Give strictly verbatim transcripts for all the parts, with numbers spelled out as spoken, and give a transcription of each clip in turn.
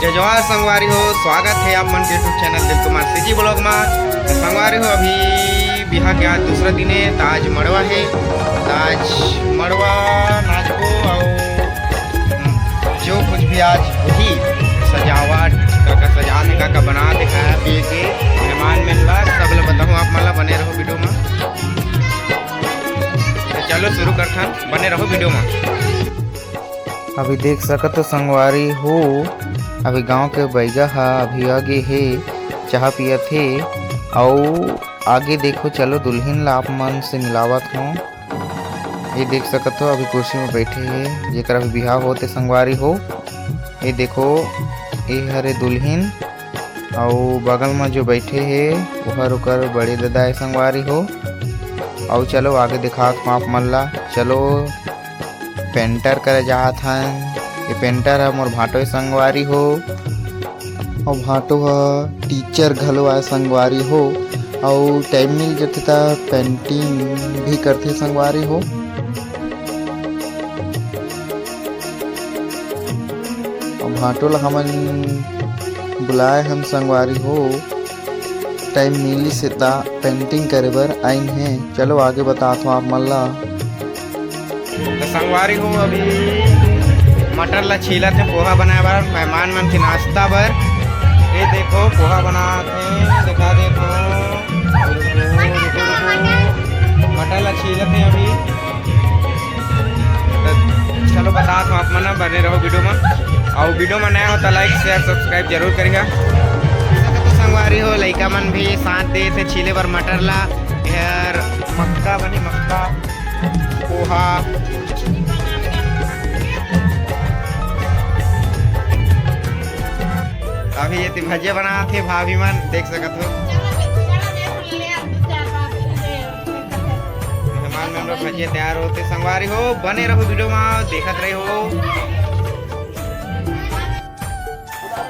जय जोहार संगवारी हो, स्वागत हे आप मन के YouTube चैनल दिल कुमार CG vlog मा। त संगवारी हो, अभी बिहा के आज दूसरा दिन हे, त आज मड़वा हे, त आज मड़वा नाचबो अउ जो कुछ भी आज होही, सजावट, का का सजात हे, का का बनात हे, खाए पिए के, मेहमान मन ला, सब ला बताहूँ आप मन ला, बने रहो video मा। त चलो शुरू करथन, बने रहो video मा। अभी देख सकत हो संगवारी हो, अभी गांव के बइगा ह अभी आगे हे, चाहा पियत हे। अउ आगे देखो, चलो दुल्हिन ला आप मन से मिलावत हों। ये देख सकत हो, अभी कुर्सी में बैठे हे, जेकर अभी बिहाव होत हे संगवारी हो। ये देखो, ये हरे दुल्हिन, अउ बगल में जो बैठे हे, ओहर ओकर बड़े ददा हे संगवारी हो। अउ चलो आगे दिखात हों आप मन ला। चलो painter करे जात हन। ये painter ह मोर भांटो हे संगवारी हो। अउ भांटो ह teacher घलो आय संगवारी हो। अउ time मिल जथे त painting भी करथे संगवारी हो। अउ भांटो ला हमन बुलाए हन संगवारी हो। Time मिलिस हे त painting करे बर आइन हे। चलो आगे बतात हों आप मन ला। त संगवारी हो, अभी मटर ला छीलत हे पोहा बनाए बर मेहमान मन के नाश्ता बर। ये देखो पोहा बनात हे, दिखा देत हों। मटर ला छीलत हे अभी। त चलो बतात हों आप मन, बने रहो video मा। अउ video मा नया हो त like, share, subscribe जरूर करिहा। तो संगवारी हो, लइका मन भी साथ देत हे छीले बर मटर ला। यार मक्का बनी, मक्का, पोहा। अभी ये भजिया बनात हे भाभी मन, देख सकत हो। मेहमान मन बर भजिया तैयार होत हे संगवारी हो, बने रहो video मा, देखत रहो।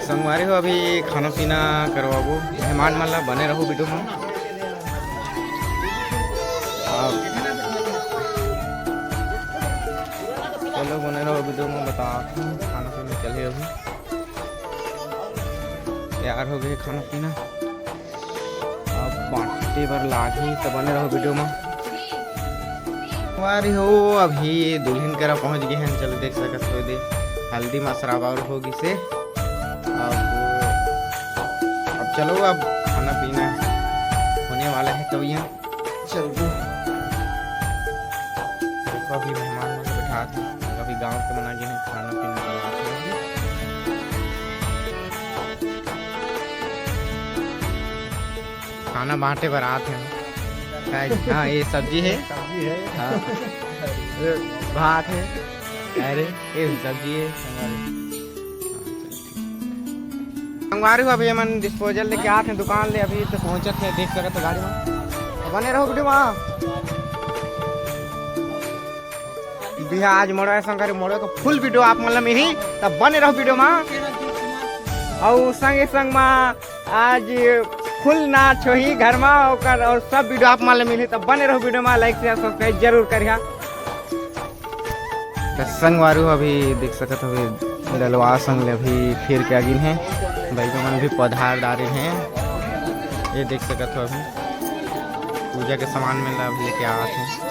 संगवारी हो, अभी खाना पीना करवाबो मेहमान मन ला, बने रहो video मा। आप चलो बने रहो video मा, बतात हों खाना पीना चलही अभी। तैयार हो गे खाना पीना, अब बांटे बर लागही, त बने रहो video मा। संगवारी हो, अभी दुल्हिन करा पहुंच गे हन। चलो देख सकत हो, दे हल्दी मा सराबा हो गिसे। अब, अब चलो, अब खाना पीना होने वाला हे, तो भैया चलबो। देखो, अभी मेहमान मन बैठात हे, अभी गांव के मन आ गे हे, खाना पीना करवात हे। खाना बांटे बर आत हे। काय? हाँ, ये सब्जी हे। सब्जी हे। हाँ। ये भात हे। अरे, ये सब्जी हे। संगवारी हो, अभी हमन disposal लेके आत हे दुकान ले, अभी तो पहुंचत हे, देख सकत हो गाड़ी में। तो बने रहो video मा। बिहा आज मोड़वा संगवारी, मोड़वा के full video आप मन ला मिलही, त बने रहो video मा। अउ संगे संग मा आज full नाच होही घर मा, ओकर अउ सब video आप मन ला मिलही, त बने रहो video मा, like, share, subscribe जरूर करिहा। त संगवारी हो, अभी देख सकत हो, अभी डलवा संग ले अभी फिर के आगिन हे, बइगा मन भी पधार डारिन हे। ये देख सकत हो, अभी पूजा के सामान मन ला अभी लेके आवत हे।